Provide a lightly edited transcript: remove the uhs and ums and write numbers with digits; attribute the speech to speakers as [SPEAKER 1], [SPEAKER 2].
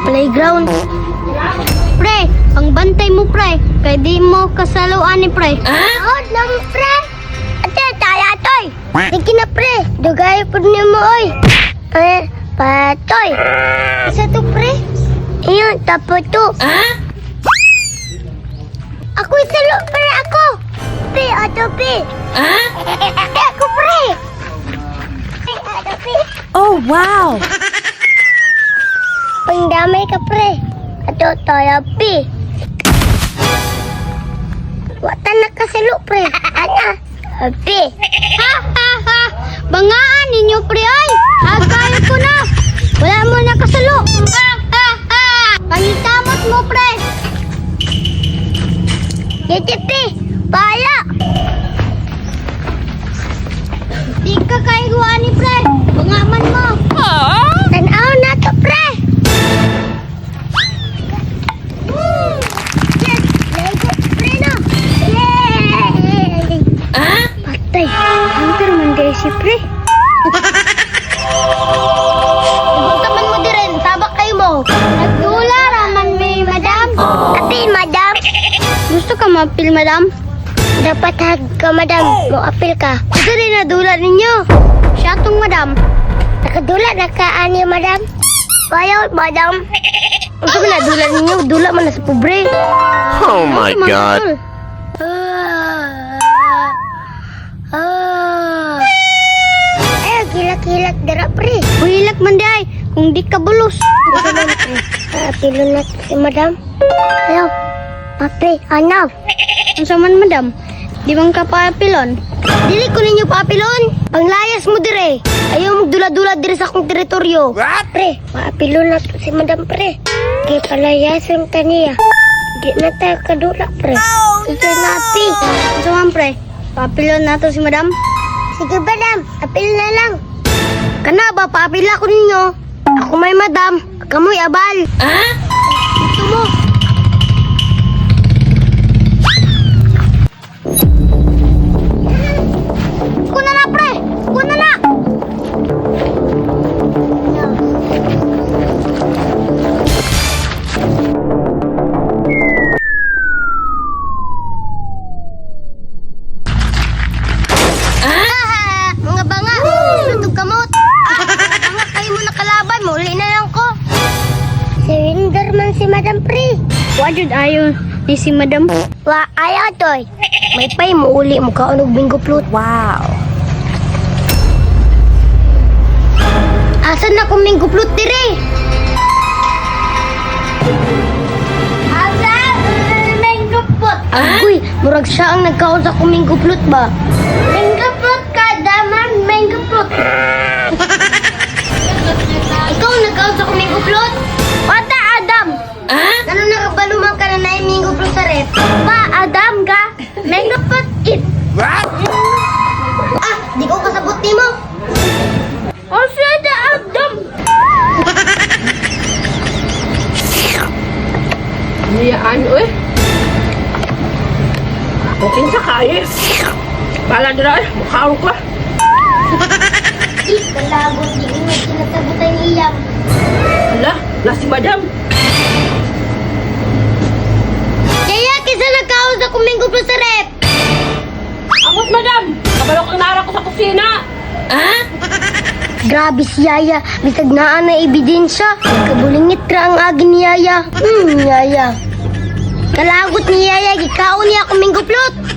[SPEAKER 1] Playground. Pre, pangbantay mo pre, kay di mo kasaluan ni pre. Ah? Lang pre. Ate, taya toy. Sige na pre, dugay pud nimo oy. Eh, patoy. Isa to pre. Iyon, tapo to. Ah? Ako isalo pre ako. P, ato P. Ah? Ako pre. P, ato P.
[SPEAKER 2] Oh, wow!
[SPEAKER 1] Pangdamay ka pre. Ato tayo P. Wata na kasalo pre. Ana. P. Ha ha ha. Bangaan ninyo pre ay. Hagkayo ko na. Wala mo na kasalo. Ha ha ha. Pangitamot mo pre. Yete P. Pala. Di ka kaiguan ni pre. Bangaman mo. Tanaw na to pre. Yes! Lego pre na! Yay! Ah? Patay. Hunter man dahil si pre. Ibang man mo diren. Tabak kayo mo. Nagdula raman may madam. Apil, madam. Gusto ka maapil, madam? Dapat hag ka, madam. Mo apil ka. Gusto rin nadula ninyo. Siya tong madam. Nakadula na ka, ani, madam. Bayaw, madam. Unsa man nadula ninyo? Dula man na sa pobre.
[SPEAKER 3] Oh my
[SPEAKER 1] Unsa man
[SPEAKER 3] God.
[SPEAKER 1] tol? Ah. Ah. Ay, gilak-gilak dara pre. Buhilak man di ay, kung di ka bulos. Pilo na si madam. Ayaw. Pape, ano? Unsa man madam? Di man ka paapilon? Dili ko ninyo paapilon. Panglayas mo dire. Ayaw magdula-dula dire sa akong teritoryo. What? Pre, paapilon na to si madam pre. Kay palayason ta niya. Di na tayo kadula pre. Oh, no! Na, pi. Unsa man pre? Paapilon na to si madam? Sige madam, apil na lang. Kana ba paapila ko ninyo? Ako may madam, kamoy abal. Ah? Ito mo. Kuna na pre! Kuna na! Ah! Mga banga! Sutog kamot! Banga kayo mo nakalaban, muli na lang ko. Surrender man si Madam Pre. Wa jud ayo ni si Madam. Wa ayo toy. May pay mo uli mo kaon og bingo flute.
[SPEAKER 2] Wow!
[SPEAKER 1] Asa na kung mango flute dire? Asa mango flute? Uy, murag siya ang nagkaon sa akong mango flute ba? Mango flute ka, daman mango flute. Ikaw ang nagkaon sa akong mango flute? Wata Adam. Ah? Ano nakabalo man ka na na mango flute sa ref? Pa Adam ka? Mango flute eat.
[SPEAKER 3] What?
[SPEAKER 1] Ah, di ko kasabot nimo. Asa da Adam?
[SPEAKER 4] Niyaan, uy. Kung kinsa ka, eh. Bala dira, eh. Mukhaon ko.
[SPEAKER 1] Di, kalagot, di mo kinasabutan ni Iyam.
[SPEAKER 4] Ala, na si madam.
[SPEAKER 1] Kaya kisa nagkaon sa kumingo pa sa rep.
[SPEAKER 4] Amot, madam. Kabalok ang nara ko sa kusina.
[SPEAKER 1] Grabe si Yaya, bisag naa na ebidensya. Kabulingit ra ang agi ni Yaya. Yaya. Kalagot ni Yaya, gikaon niya akong mango float.